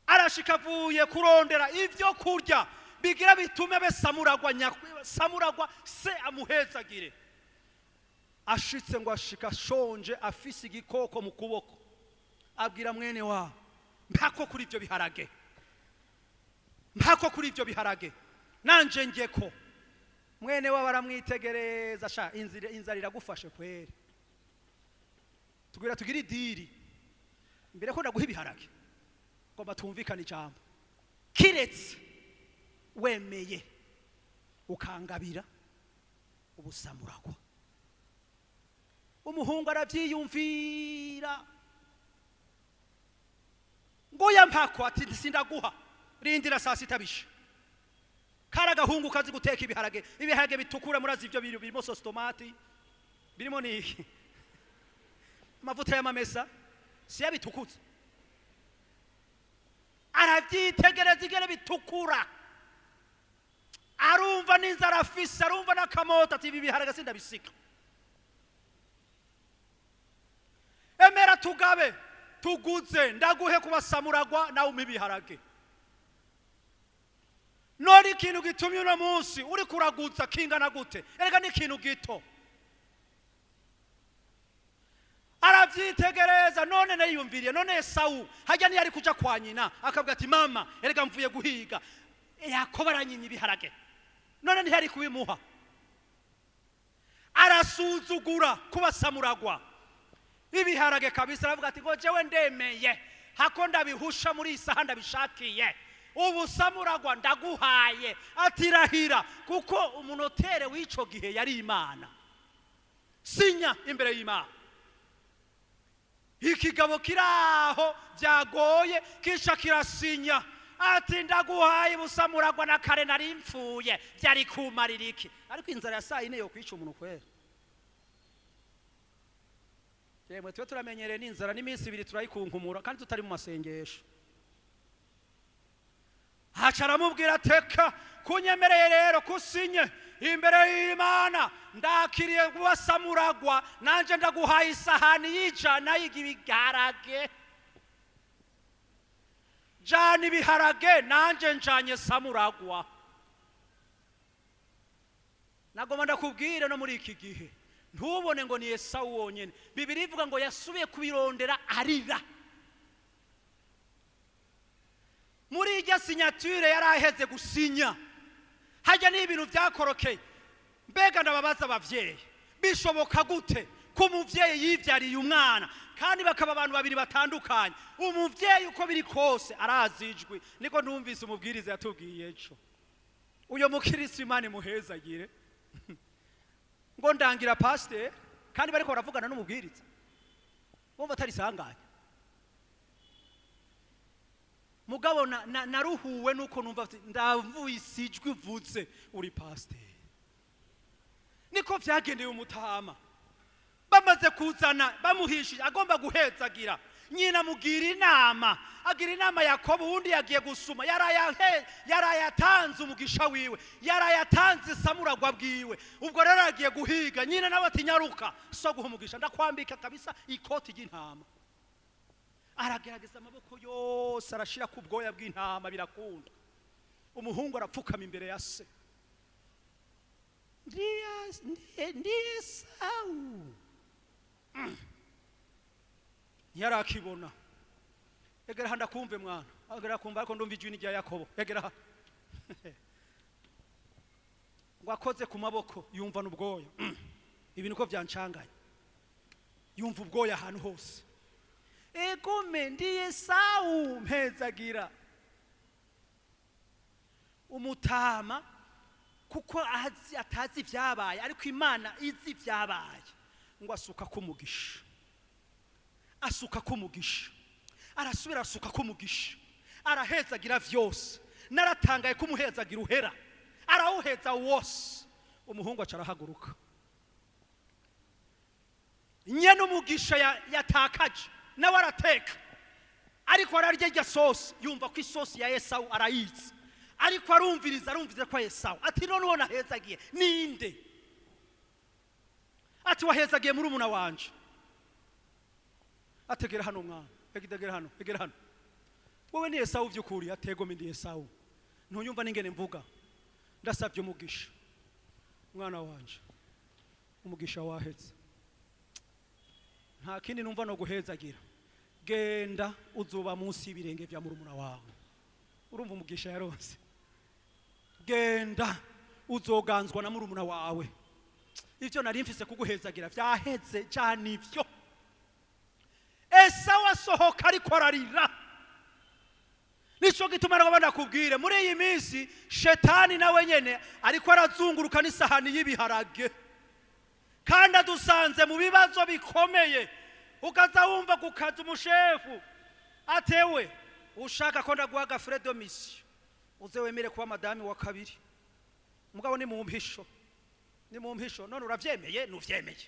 Arashika avuye kurondera ivyo kurya bigira bitume be samuragwa, samuragwa se amuhezagire. Ashitse ngo ashika ashonje, afise igikoko mu kuboko. Abwira mwene wabo: "Mpako kuri ibyo biharage, mpako kuri ibyo biharage nanje ngeko." Mwene wabo aramwitegereza: "Sha, inzira inzara iragufashe kweri. Tugwira tugire i deal imbere ko ndaguha ibiharage. Ngomba tumvikane ijambo. Kiretse wemeye ukangabira ubusamuragwa." Umuhungu arabyiyumvira ngo yampako. Ati: "Sindaguha, rindira saa sita bishe." Kari agahungu kazi guteka ibiharage, ibiharage bitukura. Murazi ibyo birimo sauce tomate, birimo niki, amavuta y'amamesa, siya bitukutse. Arabyitegereza ingene bitukura, arumva n'inzara afise, arumva n'akamota. Ati: "Ibi biharage sindabisiga. Emera tugabe tuguze, ndaguhe kubasamuragwa, nawe umpe ibiharage." None ikintu gitumye uno munsi uri kuraguza kingana gute? Erega ni ikintu gito. Arabyitegereza. None nayiyumviriye, none Esawu hajya niyo ari kuja kwa nyina akavuga ati: "Mama, erega mvuye guhiga, Yakobo aranyimye ibiharage," none ntiyari kubimuha? Arasuzugura kubasamuragwa ibiharage kabisa. Aravuga ati ngo: "Jewe ndemeye, hako ndabihusha muri iyi saha ndabishakiye, ubusamuragwa ndaguhaye." Ati: "Rahira," kuko umunotere w'ico gihe yari Imana. "Sinya imbere y'Imana." Ikigabo kiri aho byagoye kisha kirasinya. Ati: "Ndaguhaye ubusamuragwa, na kare nari mpfuye, byari kumarira iki?" Ariko inzara ya saa 4 yo kwica umuntu kwera. Yemwe, twe turamenyereye n'inzara, n'iminsi 2 turayikunkumura kandi tutari mu masengesho. Haca aramubwira: "Teka kunyemereye rero kusinye imbere y'Imana, ndakiriye kubasamuragwa, nanje ndaguhaye isahani y'ijana y'ibiharage. Jana ibiharage, nanje njanye samuragwa." Nagomba ndakubwire, no muri iki gihe ntubone ngo ni Esawu wonyene. Bibiri ivuga ngo yasubiye kubirondera arira. Muri irya signature yari aheze gusinya, hajya n'ibintu byakorokeye. Mbega ndababaza abavyeyi, bishoboka gute ko umuvyeyi yivyariye umwana kandi bakaba abantu babiri batandukanye? Umuvyeyi uko biri kose arazi ijwi. Niko numvise umubwiriza yatubwiye ejo, uyo mukirisi, Imana imuhezagire, ngo ndangira pasiteri kandi bariko baravugana n'umubwiriza, bumva atari sanganya. Mugabo naruhuwe nuko numva ati, ndavuyise ijwi uvutse uri pasiteri. Niko vyagendeye umutama. Bamaze kuzana bamuhishije agomba guhezagira, nyina amugira inama, agira inama Yakobo. Uwundi yagiye gusuma, yarayatanze umugisha wiwe, yarayatanze isamuragwa bwiwe. Ubwo rero yagiye guhiga, nyina nawe ati: "Nyaruka, so guha umugisha, ndakwambika kabisa ikoti ry'intama." Aragerageza amaboko yose, arashira ku bwoya bw'intama, birakunda. Umuhungu arapfukama imbere ya se: "Ndi Esawu." Ntiyarakibona. Egera aha ndakumve mwana, egera kumva, ariko ndumva ijwi ni rya Yakobo. Egera aha. Ngo akoze ku maboko yumva n'ubwoya. Ibi niko byancanganye, yumva ubwoya ahantu hose. Egume, ndi Esawu, mpezagira. Umutama kuko azi, atazi ibyabaye, ariko Imana izi ibyabaye. Ngo asuka kumugisha, asuka kumugisha, arasubira asuka kumugisha, arahezagira vyose. Naratangaye ko umuhezagira uhera, arawuheza wose. Umuhungu aca arahaguruka nyene umugisha yatakaje, nawe arateka, ariko ararya irya sosi, yumva ko isosi ya Esawu arayizi, ariko arumviriza, arumviriza ko Esawu ati: "None uwo nahezagiye ninde?" Ati: "Wahezagiye muri umuna wanje." Ategera hano mwana, egera hano, egera hano. Wowe ni Esawu vy'ukuri? Ategome, ndi Esawu. Ntuyumva n'ingene mvuga? Ndasabye umugisha, mwana wanje. Umugisha wahetse, nta kindi numva no guhezagira. Genda, uzuba munsi y'ibirenge vya murumuna wawe. Urumva umugisha yaronse? Genda, uzoganzwa na murumuna wawe. Ivyo nari mfise kuguhezagira vyaheze cyane. Ivyo Esawu asohoka ariko ararira. Nico gituma nagomba ndakubwire, muri iyi minsi shetani nawe nyene ariko arazunguruka n'isahani y'ibiharage, kandi adusanze mu bibazo bikomeye. Ukaza wumva ku kazi umushefu atewe: "Ushaka ko ndaguha agafrais de mission, uze wemere kuba madame wa kabiri, mugabo ni mu mpisho, ni mu mpisho. None uravyemeye?" Nuvyemeye,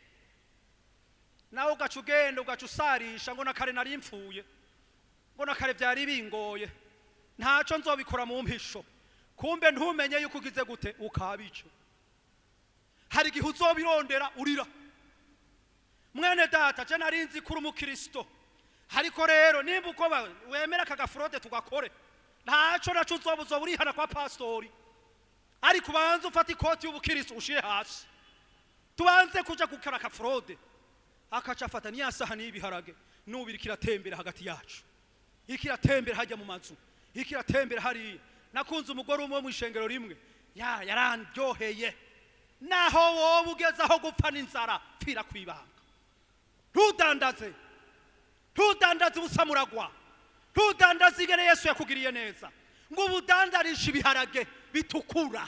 nawe ugaca ugenda, ugaca usarisha ngo: "Na kare nari mpfuye, ngo na kare byari bingoye, ntaco nzobikora mu mpisho." Kumbe ntumenye yuko ugize gute ukabico. Hari igihe uzobirondera urira. Mwene data, je nari nzi ko uri umukristo, ariko rero nimba uko wemera aka gafraude tugakore, ntaco naco uzoba urihana kwa pastori, ariko ubanze ufate ikoti y'ubukristo ushire hasi, tubanze kuja gukora akafraude. Akaca afata niya sahani y'ibiharage, n'ubu iriko iratembera hagati yacu, iriko iratembera hajya mu mazu, iriko iratembera hariya. Nakunze umugore umwe wo mw'ishengero rimwe, ya yarandyoheye. Naho wowe ugeze aho gupfa n'inzara, pfira kwibanga. Ntudandaze, ntudandaze ubusamuragwa, ntudandaze ingene Yesu yakugiriye neza, ngo ubudandarishe ibiharage bitukura.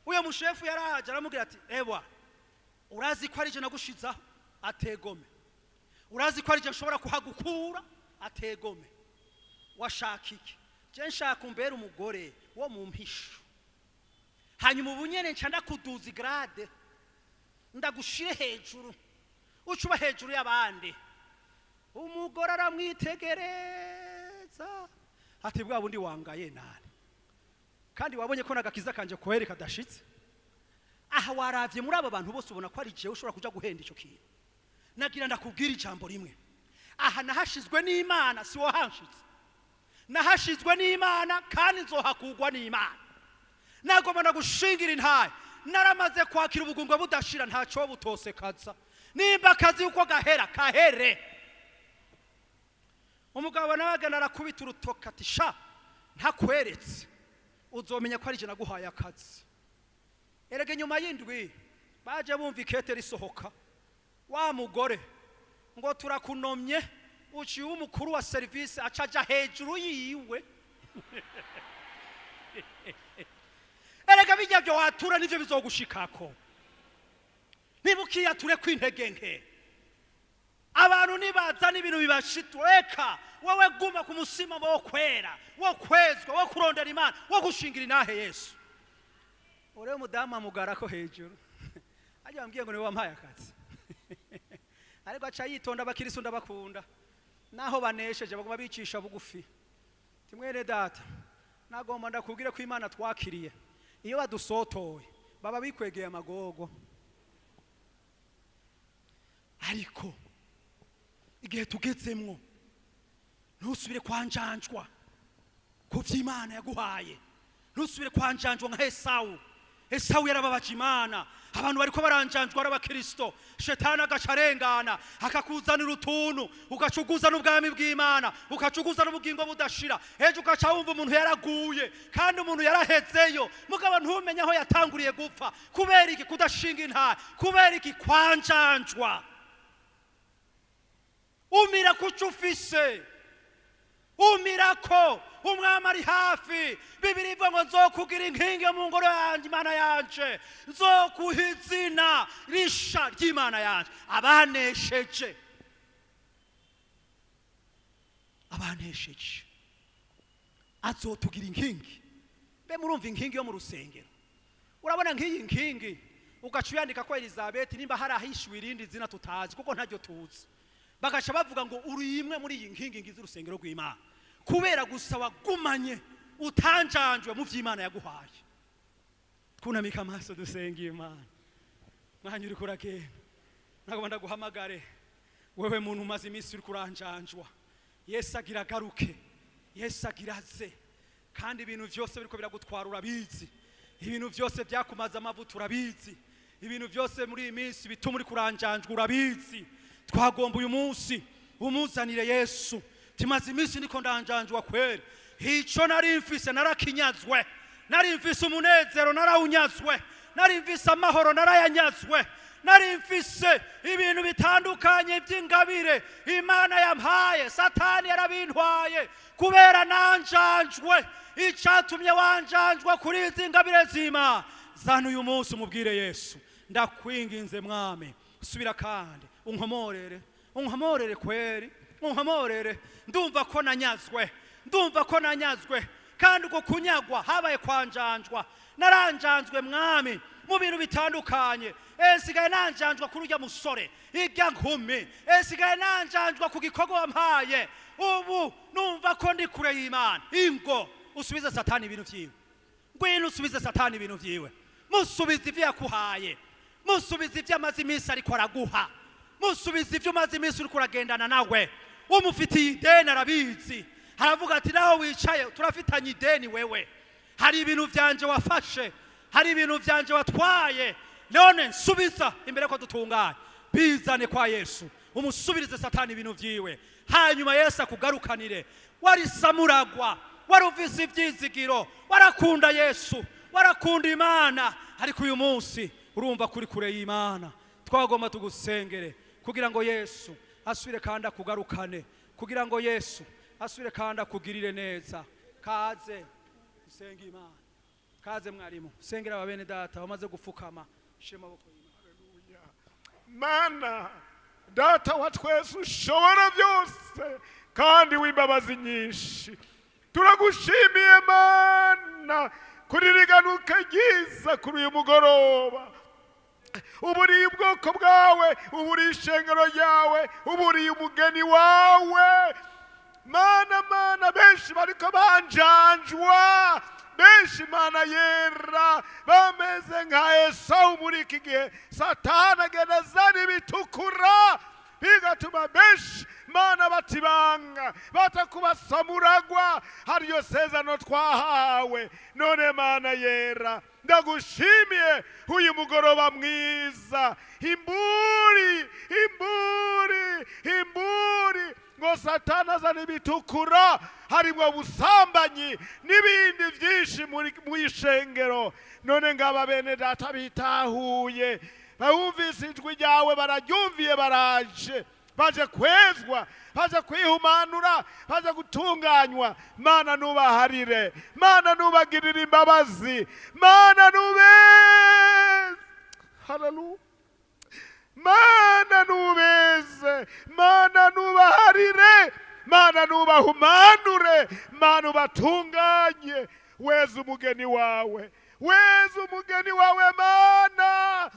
Uyo mushefu yaraje aramubwira ati: "Ewa, urazi ko ari je nagushizaho?" Ategome. "Urazi ko ari je nshobora kuhagukura?" Ategome. "Washaka iki?" "Je nshaka umbere umugore wo mu mpisho, hanyuma ubu nyene nca ndakuduza igrade, ndagushire hejuru, uca uba hejuru y'abandi." Umugore aramwitegereza ati: "Bwa bundi wangaye nane, kandi wabonye ko nagakiza kanje kohere kadashitse aha. Waravye muri aba bantu bose, ubona ko ari jewe ushobora kuja guhenda ico kintu? Nagira ndakubwira ijambo rimwe: aha nahashizwe n'Imana, si wahanshitse. Nahashizwe n'Imana kandi nzohakugwa n'Imana. Nagomba ndagushingira intaye, naramaze kwakira ubugungo budashira, ntaco butosekaza. Nimba akazi uko gahera kahere." Umugabo nawe agenda arakubita urutoka ati: "Sha, ntakweretse uzomenya ko ari je naguhaye akazi." Erega inyuma y'indwi baje bumva ikete risohoka: "Wa mugore, ngo turakunomye, uciye umukuru wa serivisi." Aca aja hejuru yiwe. Erega bijya byo watura nivyo bizogushikako. Niba ukiyature kw'intege nke, abantu nibazana ibintu bibashitweka, wowe guma ku musima wo kwera, wo kwezwa, wo kurondera Imana, wo gushingira inahe Yesu. Urebe umudamu amugarako hejuru, ajya bambwiye ngo niwe wampaye akazi, ariko aca yitonda. Abakirisu ndabakunda, naho banesheje baguma bicisha bugufi. Timwene data, nagomba ndakubwire ko Imana twakiriye, iyo badusotoye baba bikwegeye amagogo. Ariko igihe tugezemwo, ntusubire kwanjanjwa ku vy'Imana yaguhaye, ntusubire kwanjanjwa nka Esawu. Esawu yarababaje Imana. Abantu bariko baranjanjwa ari abakristo, shetani agaca arengana akakuzanira utuntu, ugaca uguza n'ubwami bw'Imana, ugaca uguza n'ubugingo budashira. Ejo ugaca wumva umuntu yaraguye kandi umuntu yarahezeyo, mugabo ntumenye aho yatanguriye gupfa. Kubera iki? Kudashinga intahe. Kubera iki? Kwanjanjwa. Umira kuco ufise, umira ko umwami ari hafi. Bibiri ivuga ngo: "Nzokugira inkingi yo mu ngoro yanjye, Imana yanje, nzokuha izina risha ry'Imana yanje." Abanesheje, abanesheje azotugira inkingi. Mbe murumva inkingi yo mu rusengero? Urabona nk'iyi nkingi, ugaca uyandika ko Elizabeth, nimba hari ahishuwe irindi zina tutazi kuko ntaryo tuzi, bagaca bavuga ngo uri imwe muri iyi nkingi ngize urusengero rw'Imana, kubera gusa wagumanye utanjanjwe mu vy'Imana yaguhaye. Twunamika amaso, dusenga Imana. Mwanya uriko uragenda, nagomba ndaguhamagare wewe muntu umaze iminsi uriko uranjanjwa. Yesu agira agaruke, Yesu agira aze, kandi ibintu vyose biriko biragutwara urabizi, ibintu byose byakumaze amavuta urabizi, ibintu byose muri iyi minsi bituma uri kuranjanjwa urabizi. Twagomba uyu munsi umuzanire Yesu. Timaze iminsi niko ndanjanjwa kweri, ico nari mfise narakinyazwe, nari mfise umunezero narawunyazwe, nari mfise amahoro narayanyazwe, nari mfise ibintu bitandukanye by'ingabire Imana yampaye, Satani yarabintwaye kubera nanjanjwe. Icatumye wanjanjwa kuri izi ngabire z'Imana, zana uyu munsi umubwire Yesu: "Ndakwinginze Mwami, subira kandi unkomorere, unkomorere kweri, unkomorere. Ndumva ko nanyazwe, ndumva ko nanyazwe, kandi uko kunyagwa habaye kwanjanjwa. Naranjanjwe Mwami mu bintu bitandukanye. Nsigaye nanjanjwa kuri urya musore, irya nkumi, nsigaye nanjanjwa ku gikorwa wampaye. Ubu numva ko ndi kure y'Imana." Ingo usubize Satani ibintu vyiwe, ngwino usubize Satani ibintu vyiwe. Musubize ivyo yakuhaye, musubize ivyo amaze iminsi ariko araguha, musubize ivyo umaze iminsi uriko uragendana nawe. Umufitiye ideni, arabizi. Aravuga ati: "Naho wicaye turafitanye ideni wewe, hari ibintu vyanje wafashe, hari ibintu vyanje watwaye, none nsubiza imbere ko dutunganye." Bizane kwa Yesu, umusubirize Satani ibintu vyiwe, hanyuma Yesu akugarukanire. Warisamuragwa, wari ufise ivyizigiro, warakunda Yesu, warakunda Imana, ariko uyu munsi urumva kuri kure y'Imana. Twagomba tugusengere kugira ngo Yesu asubire kandi akugarukane, kugira ngo Yesu asubire kandi akugirire neza. Kaze usenge Imana. Kaze mwarimu, usengera aba bene data bamaze gufukama. Shira amaboko y'Imana. Mana Data wa twese ushobora byose kandi w'imbabazi nyinshi, turagushimiye Mana kuri riganuka ryiza kuri uyu mugoroba. Uburiye ubwoko bwawe, uburiye ishengero ryawe, uburiye umugeni wawe. Mana, Mana, benshi bariko banjanjwa, benshi Mana yera bameze nka Esawu muri iki gihe. Satani agenda azana ibitukura, bigatuma benshi Mana batibanga batakubasamuragwa hariyo sezano twahawe. None Mana yera, ndagushimiye uyu mugoroba mwiza. Imburi, imburi, imburi ngo Satani azana ibitukura, harimo ubusambanyi n'ibindi byinshi mu ishengero. None ngaba bene data bitahuye, bawumvise ijwi ryawe, bararyumviye, baraje, baje kwezwa, baje kwihumanura, baje gutunganywa. Mana, nubaharire. Mana, nubagirire imbabazi. Mana, nubeze. Haleluya. Mana, nubeze. Mana, nubaharire. Mana, nubahumanure. Mana, ubatunganye. Weze umugeni wawe, weze umugeni wawe Mana.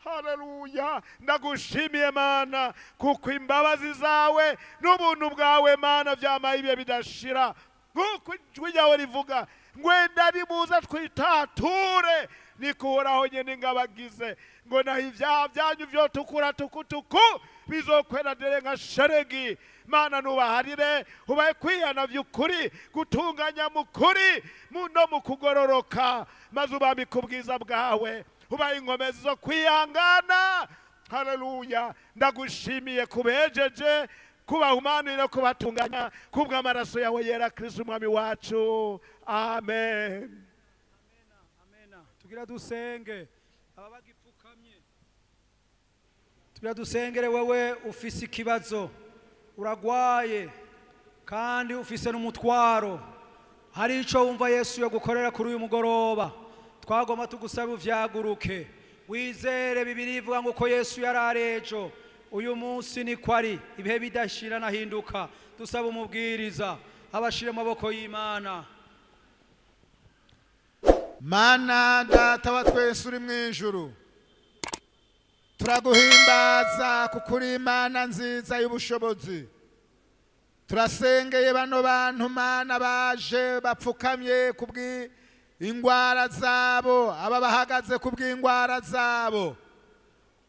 Haleluya. Ndagushimiye Mana, kuko imbabazi zawe n'ubuntu bwawe Mana vyamaye ibihe bidashira, nk'uko ijwi ryawe rivuga: "Ngwenda nimuze twitature, niko Uhoraho nyene ngabagize, ngo naho ibyaha byanyu vyotukura tukutuku." Bizokwera dere nka sheregi. Mana, nubaharire, ubahe kwihana by'ukuri, gutunganya mu kuri no mu kugororoka, maze ubambike ubwiza bwawe, ubahe inkomezi zo kwihangana. Haleluya! Ndagushimiye kubejeje, kubahumanurira, kubatunganya kubw'amaraso yawe yera, Kristo Umwami wacu. Amen. Amena. Tugira dusenge aba bagipfukamye, tugira dusengere wewe ufise ikibazo, uragwaye kandi ufise n'umutwaro, hari ico wumva Yesu yo gukorera kuri uyu mugoroba. Twagomba tugusaba uvyaguruke, wizere. Bibiliya ivuga ngo uko Yesu yari ari ejo, uyu munsi niko ari ibihe bidashira, nahinduka. Dusaba umubwiriza abashire mu maboko y'Imana. Mana Data wa twese uri mu ijuru, turaguhimbaza kuko uri Imana nziza y'ubushobozi. Turasengeye bano bantu, Mana, baje bapfukamye kubw'ingwara zabo, aba bahagaze kubw'ingwara zabo.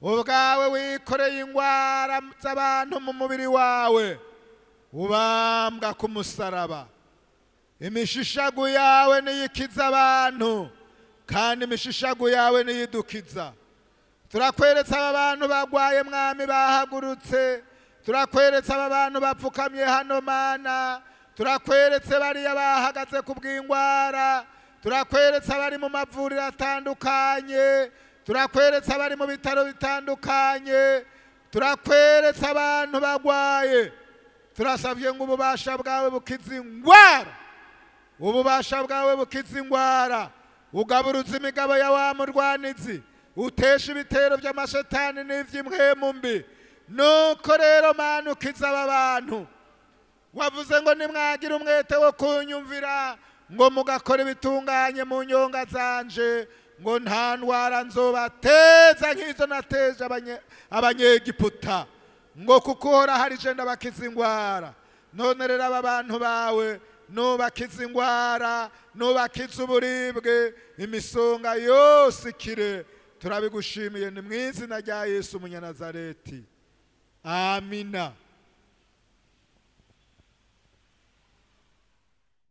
Ubwawe wikoreye ingwara z'abantu mu mubiri wawe, ubambwa ku musaraba. Imishishagu yawe niyo ikiza abantu, kandi imishishagu yawe niyo idukiza. Turakweretse aba bantu bagwaye, Mwami, bahagurutse. Turakweretse aba bantu bapfukamye hano, Mana. Turakweretse bariya bahagaze ku bw'ingwara. Turakweretse abari mu mavuriro atandukanye. Turakweretse abari mu bitaro bitandukanye. Turakweretse abantu bagwaye. Turasabye ngo ububasha bwawe bukize ingwara, ububasha bwawe bukiza ingwara, ugaburuza imigabo ya wa murwanizi, utesha ibitero by'amashetani n'ivy'impwemu mbi. Nuko rero, Mana, ukiza aba bantu. Wavuze ngo nimwagira umwete wo kunyumvira, ngo mugakora ibitunganye mu nyonga zanje, ngo nta ndwara nzobateza nk'izo nateje Abanyegiputa, ngo kuko Uhoraho ari je ndabakiza ingwara. None rero aba bantu bawe nubakiza ingwara, nubakiza uburibwe, imisonga yose ikire. Turabigushimiye, ni mu izina rya Yesu Umunyanazareti. Amina.